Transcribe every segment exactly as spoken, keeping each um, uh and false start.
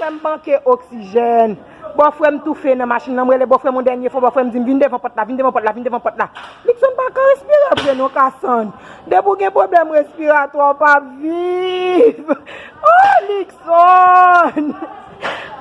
M manke oksijèn. Bòfrè m toufe nan machin nan. M rele bòfrè m yon dènye fwa. Bòfrè m di m, "Vin devan pòt la, vin devan pòt la, vin devan pòt la." Likson pa ka respire vre non, Kasann. Depi w gen pwoblèm respiratwa, w p ap viv. Oh, Likson!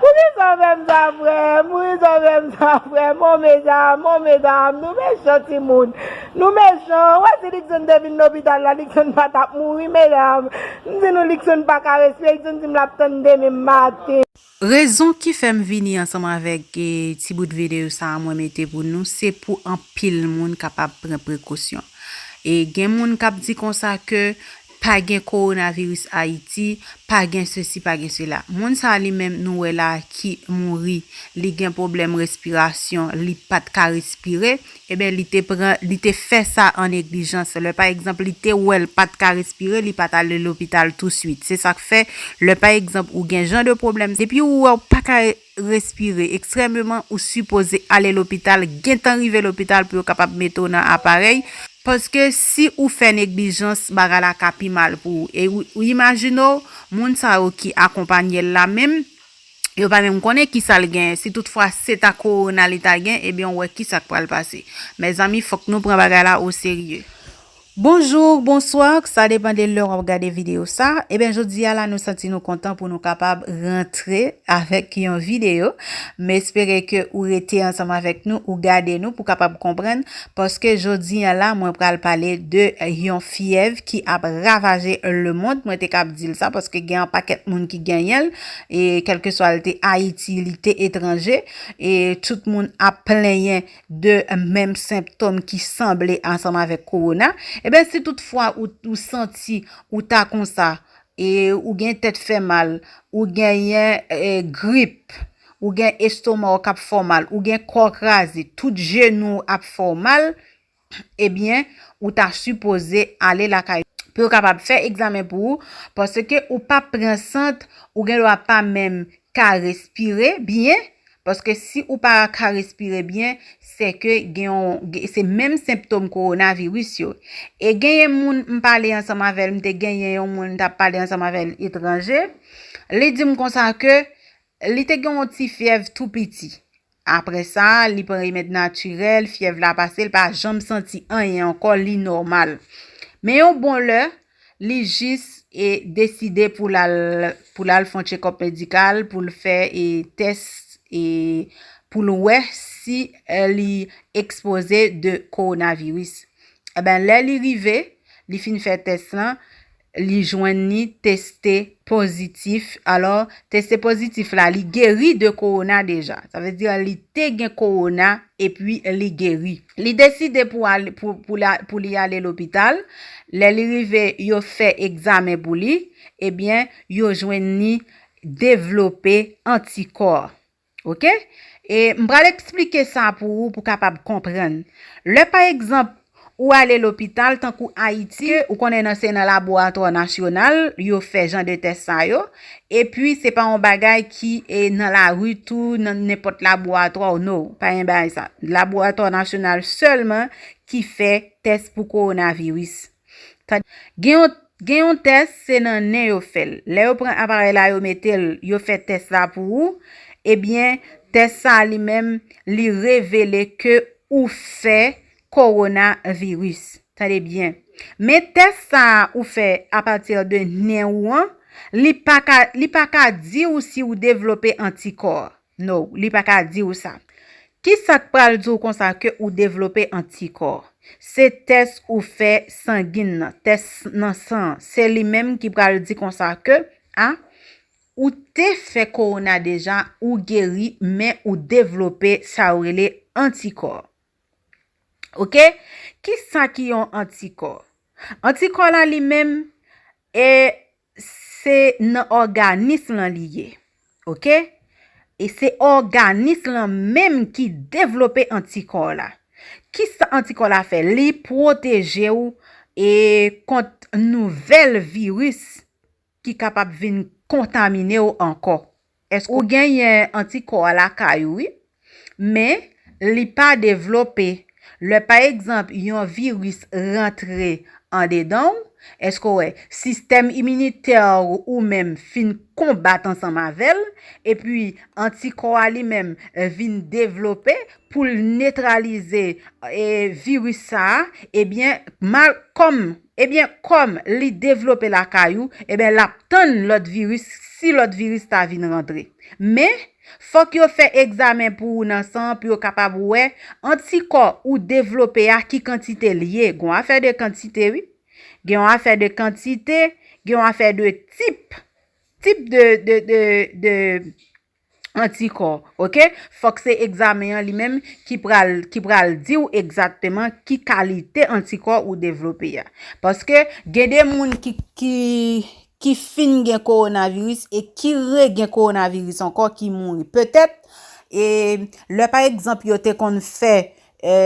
Poukisa w fè m sa, frè m? Poukisa w fè m sa, frè m? Oh, medam, oh, medam, nou mechan, timoun. Nou mechan. Wè, si Likson te vin lopital la, Likson pa t ap mouri, medam. M di nou, Likson pa ka respire, Likson di m l ap tann demen maten. Rezon ki fè m vini ansanm avèk, e, ti bout videyo sa a mwen mete pou nou, se pou anpil moun kapab pran prekosyon. E gen moun k ap di konsa ke pa gen kowonaviris Ayiti, pa gen sesi, pa gen sela. Moun sa a li menm nou wè la ki mouri, li gen pwoblèm respirasyon, li pa t ka respire, ebyen li te pran, li te fè sa an neglijans. Lè pa egzanp, li te wè l pa t ka respire, li pa t ale lopital touswit. Se sa k fè, lè pa egzanp, ou gen jan de pwoblèm, depi ou wè w pa ka respire ekstrèmeman, ou sipoze ale lopital, gentan rive lopital pou yo kapab mete w nan aparèy. Paske si ou fè neglijans, bagay la ka pi mal pou ou. E ou, ou imajine w, moun sa yo ki akonpanye l la menm, yo pa menm konnen ki sa l gen. Si toutfwa se ta kowona li ta gen, ebyen, ou wè ki sa k pral pase. Mezanmi, fòk nou pran bagay la oserye. Bonjou, bonswa, sa depann de lè w ap gade videyo sa. Ebyen, jodi a la, nou santi nou kontan pou nou kapab rantre avèk yon videyo. M espere ke ou rete ansanm avèk nou, ou gade nou pou kapab konprann, paske jodi a la, mwen pral pale de yon fyèv ki ap ravaje lemonn. Mwen te kab di l sa, paske gen yon pakèt moun ki genyen l, e kèlkeswa l te Ayiti, li te etranje, e tout moun ap plenyen de menm senptòm ki sanble ansanm avèk kowona. Ebyen, si toutfwa ou, ou santi ou ta konsa, e ou gen tèt fè mal, ou genyen, e, grip, ou gen estoma w k ap fè w mal, ou gen kò kraze, tout jenou w ap fè w mal, ebyen, ou ta sipoze ale lakay pou yo kapab fè egzamen pou ou, paske ou pa pran sant, ou gen dwa pa menm ka respire byen, paske si ou pa ka respire byen, se ke gen yon, gen, se menm senptòm kowonaviris yo. E genyen moun m pale ansanm avè l, m te genyen yon moun m t ap pale ansanm avè l etranje, li di m konsa ke li te gen yon ti fyèv tou piti. Apre sa, li pran remèd natirèl, fyèv la pase, li pa janm santi anyen ankò, li nòmal. Men yon bon lè, li jis, e, deside pou l al, pou l al fè yon tchekòp medikal, pou l fè, e, tès, e, pou l wè si, e, li ekspoze de kowonaviris. Ebyen, lè li rive, li fin fè tès lan, li jwenn li teste pozitif. Alò, teste pozitif la, li geri de kowona deja. Sa vle di, li te gen kowona epi li geri. Li deside pou al, pou, pou la, pou li ale lopital. Lè li rive, yo fè egzamen pou li. Ebyen, yo jwenn li devlope antikò. Oke? E m pral eksplike sa pou ou, pou kapab konprann. Lè, pa egzanp, ou ale lopital, tankou Ayiti, ou konnen nan, se nan laboratwa nasyonal, yo fè jan de tès sa yo. Epi, se pa yon bagay ki, e, nan lari tou, nan nenpòt laboratwa, no, pa gen bagay sa. Laboratwa nasyonal sèlman ki fè tès pou kowonaviris. Tande, gen yon, gen yon tès, se nan nen yo fè l. Lè yo pran aparèy la, yo mete l, yo fè tès la pou ou, ebyen, tès sa li menm, li revele ke ou fè kowonaviris. Tande byen. Men tès sa ou fè apati de nen ou an, li pa ka, li pa ka di ou si ou devlope antikò. No, li pa ka di ou sa. Kisa k pral di w konsa ke ou devlope antikò? Se tès ou fè sangin nan, tès nan san an. Se li menm ki pral di konsa ke, a, ou te fè kowona deja, ou geri, men ou devlope sa yo rele antikò. Oke? Kisa ki yon antikò? Antikò la li menm, e, se nan òganis lan li ye. Oke? E se òganis lan menm ki devlope antikò la. Kisa antikò la fè? Li pwoteje w, e, kont nouvèl viris ki kapab vin kontamine w ankò. Èske ou genyen antikò a lakay ou, wi, men li pa devlope? Lè, pa egzanp, yon viris rantre andedan w, Èske w wè? Sistèm iminitè ou menm fin konbat ansanm avè l, epi antikò a li menm vin devlope pou l netralize e, viris sa a, ebyen, mal, kòm, ebyen, kòm li devlope lakay ou, ebyen, l ap tann lòt viris, si lòt viris ta vin rantre. Men, fòk yo fè egzamen pou ou nan san an pou yo kapab wè antikò ou devlope a ki kantite l ye. Gon afè de kantite, wi. Gen yon afè de kantite, gen yon afè de tip, tip de, de, de, de antikò, oke? Fòk se egzamen an li menm ki pral, ki pral di w egzakteman ki kalite antikò ou devlope a. Paske gen de moun ki, ki, ki fin gen kowonaviris e ki regen kowonaviris ankò, ki mouri. Petèt, e, lè pa egzanp yo te konn fè e,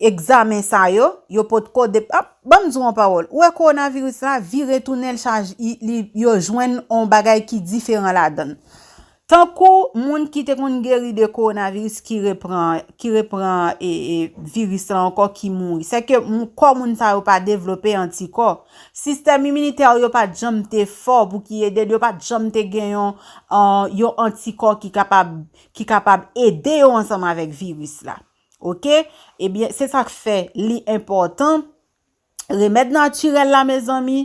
egzamen sa yo, yo potko de, ap, ban m di w yon pawòl. Ou wè kowonaviris la, vire tounen l chaj, i, li, yo jwenn yon bagay ki diferan ladan l. Tankou moun ki te konn geri de kowonaviris ki repran, ki repran e, e, viris la ankò ki mouri. Sèke moun, kò moun sa yo pa devlope antikò. Sistèm iminitè yo pa t janm te fò pou ki ede l, yo pa t janm te gen yon, an, yon antikò ki kapab, ki kapab ede yo ansanm avèk viris la. Oke? Ebyen, se sa k fè li enpòtan. Remèd natirèl la, mezanmi,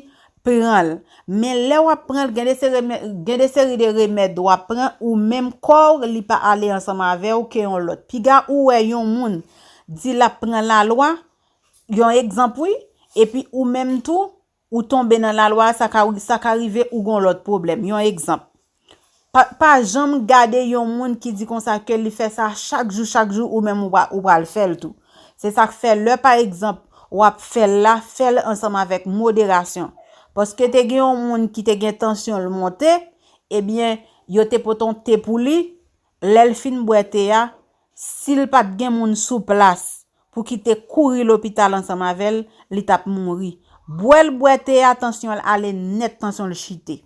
pran l. Men lè w ap pran l, gen de se remè-, gen de seri de remèd w ap pran, ou menm kò w, li pa ale ansanm avè w ke yon lòt. Piga ou wè yon moun di l ap pran lalwa, yon egzanp, wi, epi ou menm tou, ou tonbe nan lalwa a, sa ka, sa ka rive ou gon lòt pwoblèm. Yon egzanp. Pa, pa janm gade yon moun ki di konsa ke li fè sa chak jou, chak jou, ou menm ou pa, ou pral fè l tou. Se sa k fè lè, pa egzanp, w ap fè l la, fè l ansanm avèk moderasyon. Paske te gen yon moun ki te gen tansyon l monte, ebyen, yo te pote yon te pou li, lè l fin bwè te a, si l pa t gen moun sou plas pou ki te kouri lopital ansanm avè l, li t ap mouri. Bwè l bwè te a, tansyon l ale nèt, tansyon l chite.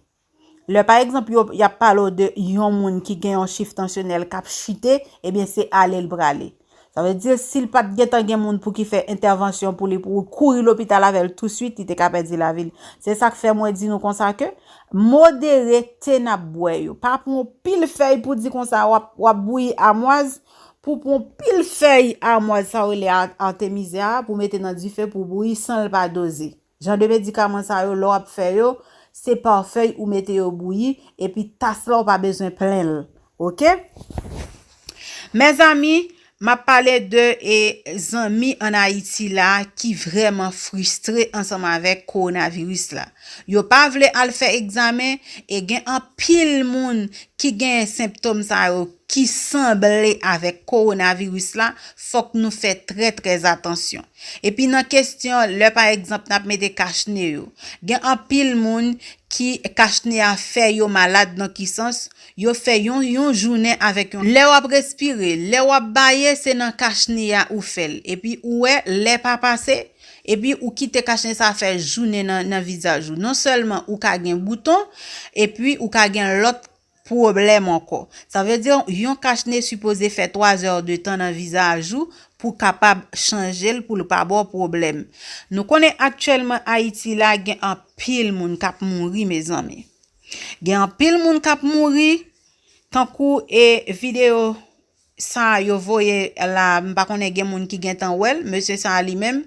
Lè, pa egzanp, yo, y ap pale w de yon moun ki gen yon chif tansyonèl k ap chite, ebyen, se ale l prale. Sa vle di, si l pa t gentan gen moun pou ki fè entèvansyon pou li, pou kouri lopital avè l tousuit, li te ka pèdi lavi l. Se sa k fè mwen di nou konsa ke modere te n ap bwè yo. Pa pran pil fèy pou di konsa w ap, w ap bouyi amwaz, pou pran pil fèy amwaz sa yo rele a-, artemisia a, pou mete nan dife, pou bouyi san l pa doze. Jan de medikaman sa yo, lè w ap fè yo, se pa fèy ou mete yo bouyi, epi tas la ou pa bezwen plen l. Oke? Mezanmi, m ap pale de, e, zanmi ann Ayiti la ki vrèman fristre ansanm avèk kowonaviris la. Yo pa vle al fè egzamen, e gen anpil moun ki gen senptòm sa yo ki sanble avèk kowonaviris la, fòk nou fè trè, trè atansyon. Epi nan kesyon, lè pa egzanp n ap mete kachne yo, gen anpil moun ki kachne a fè yo malad nan ki sans, yo fè yon, yon jounen avèk yon. Lè w ap respire, lè w ap baye, se nan kachne a ou fè l. Epi ou wè, lè pa pase, epi ou kite kachne sa fè jounen nan, nan vizaj ou. Non sèlman ou ka gen bouton, epi ou ka gen lòt pwoblèm ankò. Sa vle di, yon kachne sipoze fè twa zè de tan nan vizaj ou pou kapab chanje l, pou l pa ba w pwoblèm. Nou konnen aktyèlman Ayiti la gen anpil moun k ap mouri, mezanmi. Gen anpil moun k ap mouri, tankou e videyo sa yo voye la, m pa konnen gen moun ki gentan wè l, mesye sa li menm,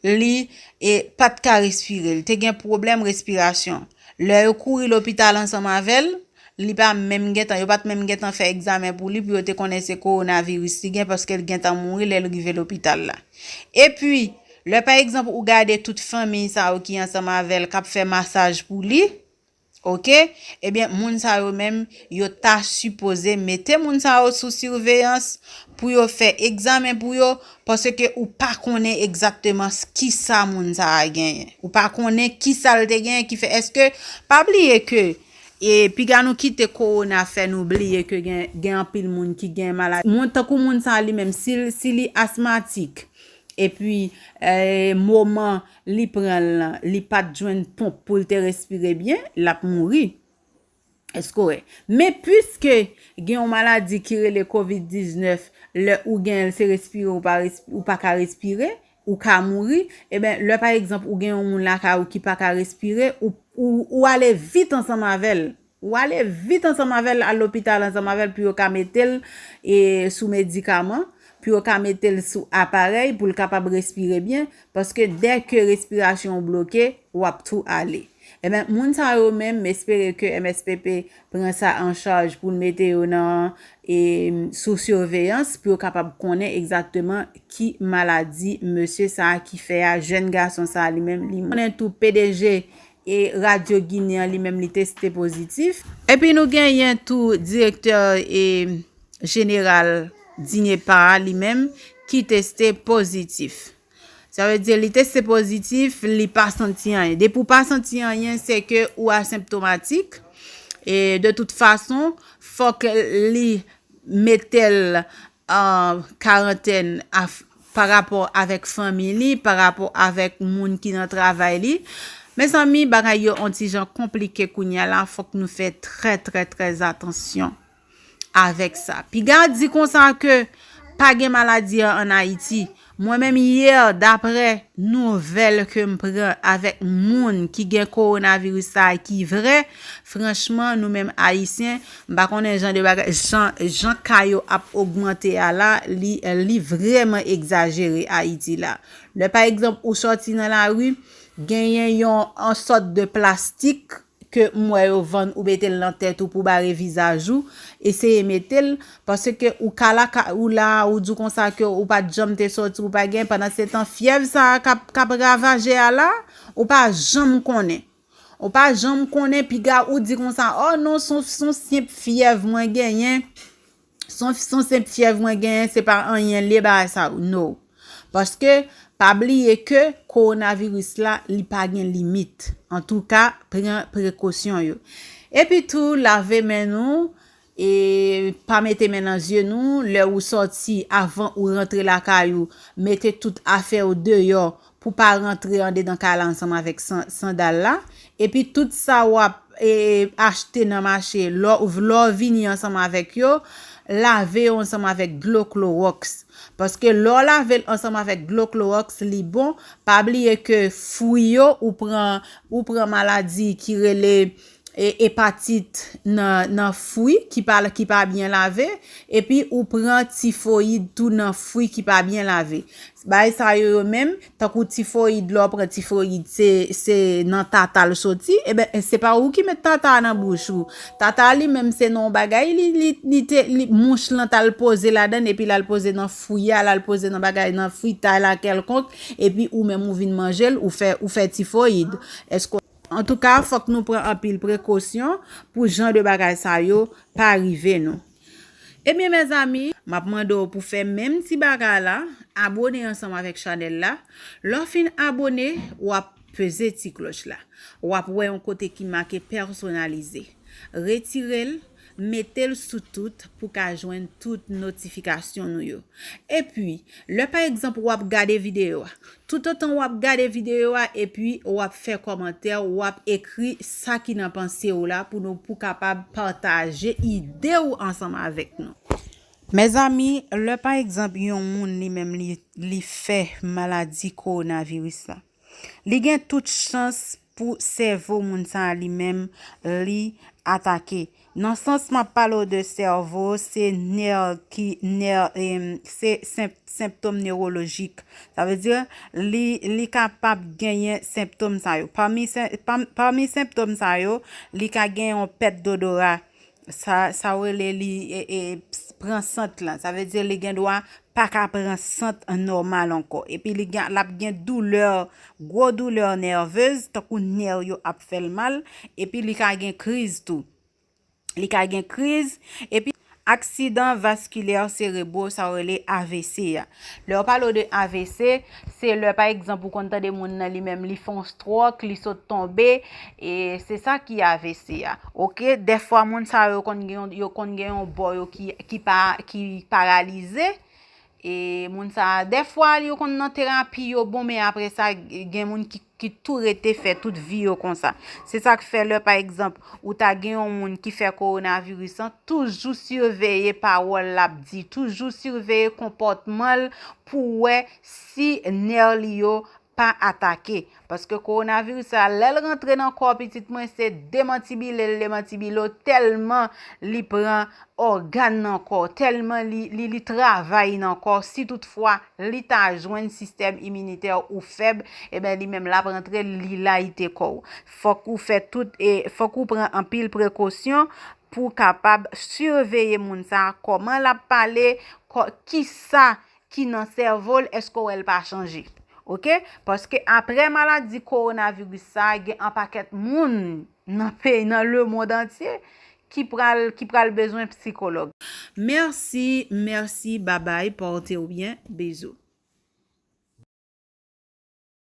li e pa t ka respire, li te gen pwoblèm respirasyon. Lè yo kouri lopital ansanm avè l, li pa menm gentan, yo pa t menm gentan fè egzamen pou li, pou yo te konnen se kowonaviris li gen, paske l gentan mouri lè l rive lopital la. Epi, lè pa egzanp ou gade tout fanmi sa yo ki ansanm avè l k ap fè masaj pou li, oke, ebyen, moun sa yo menm, yo ta sipoze mete moun sa yo sou siveyans pou yo fè egzamen pou yo, paske ou pa konnen egzakteman s-, kisa moun sa a genyen. Ou pa konnen kisa l te genyen ki fè, èske, pa bliye ke, e, piga nou kite kowona fè nou bliye ke gen, gen anpil moun ki gen maladi. Moun, tankou moun sa a li menm, si l, si li asmatik, epi, e, moman li pran l lan, li pa t jwenn ponp pou l te respire byen, l ap mouri. Èske w wè? Men piske gen yon maladi ki rele kovid diznèf, lè ou gen l, se respire ou pa resp-, ou pa ka respire, ou ka mouri, e ben, lè pa egzanp ou gen yon moun lakay ou ki pa ka respire, ou, ou, ou ale vit ansanm avè l. Ou ale vit ansanm avè l, al lopital ansanm avè l pou yo ka mete l e, sou medikaman, pou yo ka mete l sou aparèy pou l kapab respire byen, paske dèke respirasyon w bloke, w ap tou ale. Ebyen, moun sa yo menm, m espere ke M S P P pran sa an chaj pou l mete yo nan, e, sou siveyans, pou yo kapab konnen egzakteman ki maladi mesye sa a ki fè a, jèn gason sa a li menm, li konnen tou P D G e Radyo Ginen an li menm li teste pozitif. Epi nou genyen tou direktè e jeneral DINEPA a li menm ki teste pozitif. Sa vle di li teste pozitif, li pa santi anyen. Depi w pa santi anyen, se ke ou asenptomatik. E de tout fason, fòk li mete l an karantèn af- pa rapò avèk fanmi li, pa rapò avèk moun ki nan travay li. Mezanmi, bagay yo on ti jan konplike kounye a la, fòk nou fè trè, trè, trè atansyon avèk sa. Piga di konsa ke pa gen maladi an ann Ayiti. Mwen menm yè, daprè nouvèl ke m pran avèk moun ki gen kowonaviris sa a ki vrè, franchman, nou menm Ayisyen, m pa konnen jan de bagay, jan, jan ka yo ap ogmante a la, li, li vrèman egzajere Ayiti la. Lè pa egzanp ou sòti nan lari, genyen yon, yon sòt de plastik ke m wè yo vann, ou mete l nan tèt ou pou bare vizaj ou, eseye mete l, paske ou ka la, ka, ou la, ou di konsa ke ou pa t janm te sòti, ou pa gen, pandan se tan fyèv sa a k ap, k ap ravaje a la, ou pa janm konnen. Ou pa janm konnen, piga ou di konsa, oh non, se yon, se yon senp fyèv mwen genyen, se yon, se yon senp fyèv mwen genyen, se pa anyen l ye bagay sa yo. No. Paske, pa bliye ke kowonaviris la, li pa gen limit. Antouka, pran prekosyon yo. Epi tou, lave men nou, e pa mete men nan zye nou, lè ou sòti, avan ou rantre lakay ou, mete tout afè ou deyò pou pa rantre andedan kay la ansanm avèk san- sandal la. Epi tout sa w ap, e, achte nan mache, lè w, lè w vini ansanm avèk yo, lave yo ansanm avèk dlo klowòks. Paske lè w lave l ansanm avèk dlo klowòks, li bon. Pa bliye ke fwi yo, ou pran, ou pran maladi ki rele, e, epatit nan, nan fwi ki pa, ki pa byen lave, epi ou pran tifoyid tou nan fwi ki pa byen lave. Bagay sa yo, yo menm, tankou tifoyid, lè w pran tifoyid, se, se nan tata l soti, e ben, se pa ou ki met tata a nan bouch ou. Tata a li menm, se nan yon bagay, li, li, li te, li, mouch lan t al poze ladan l, epi l al poze nan fwi a, l al poze nan bagay, nan fritay la kèlkonk, epi ou menm ou vin manje l, ou fè, ou fè tifoyid. Èske, antouka, fòk nou pran anpil prekosyon pou jan de bagay sa yo pa rive nou. Ebyen, mezanmi, m ap mande w pou fè menm ti bagay la, abòne ansanm avèk chanèl la. Lè w fin abòne, w ap peze ti klòch la. W ap wè yon kote ki make pèsonalize. Retire l, mete l sou tout pou ka jwenn tout notifikasyon nou yo. Epi, lè pa egzanp w ap gade videyo a, toutotan w ap gade videyo a epi w ap fè kòmantè, w ap ekri sa ki nan panse w la pou nou, pou kapab pataje ide w ansanm avèk nou. Mezanmi, lè pa egzanp yon moun li menm li, li fè maladi kowonaviris la, li gen tout chans pou sèvo moun sa a li menm li atake. Nan sans m ap pale w de sèvo, se nè ki, nè, em, se senp- senptòm newolojik. Sa vle di, li, li kapab genyen senptòm sa yo. Pami sen- pam- pami senptòm sa yo, li ka gen yon pèt dodora. Sa, sa yo rele li, e, e, pran sant lan. Sa vle di, li gen dwa pa ka pran sant an nòmal ankò. Epi li gen, l ap gen doulè, gwo doulè nèvez, tankou nè yo ap fè l mal. Epi li ka gen kriz tou. Li ka gen kriz. Epi aksidan vaskilè serebro, sa yo rele A V C a. Lè yo pale w de A V C, se lè, pa egzanp, ou konn tande moun nan li menm, li fè yon stroke, li sot tonbe, e se sa ki A V C a. Oke, dèfwa moun sa yo konn gen yon, yo konn gen yon bò yo ki, ki pa, ki paralize, E moun sa a, dèfwa yo konn nan terapi, yo bon, men apre sa, gen moun ki, ki tou rete fè tout vi yo konsa. Se sa k fè lè, pa egzanp, ou ta gen yon moun ki fè kowonaviris lan, toujou siveye pawòl l ap di, toujou siveye konpòtman l pou wè si nè li yo pa atake. Paske kowonaviris la, lè l rantre nan kò pitit mwen, se demantibile l demantibile w, tèlman li pran ògàn nan kò, tèlman li, li, li travay nan kò, si toutfwa li ta jwenn sistèm iminitè ou fèb, ebyen li menm l ap rantre, li layite kò w. Fòk ou fè tout, e fòk ou pran anpil prekosyon pou w kapab siveye moun sa a, kòman l ap pale, kò, kisa ki nan sèvo l, èske w wè l pa chanje? Oke? Paske apre maladi kowonaviris sa a, gen an pakèt moun nan peyi, nan lemonn antye, ki pral, ki pral bezwen sikològ. Mèsi, mèsi, babay, pòte w byen, bizou.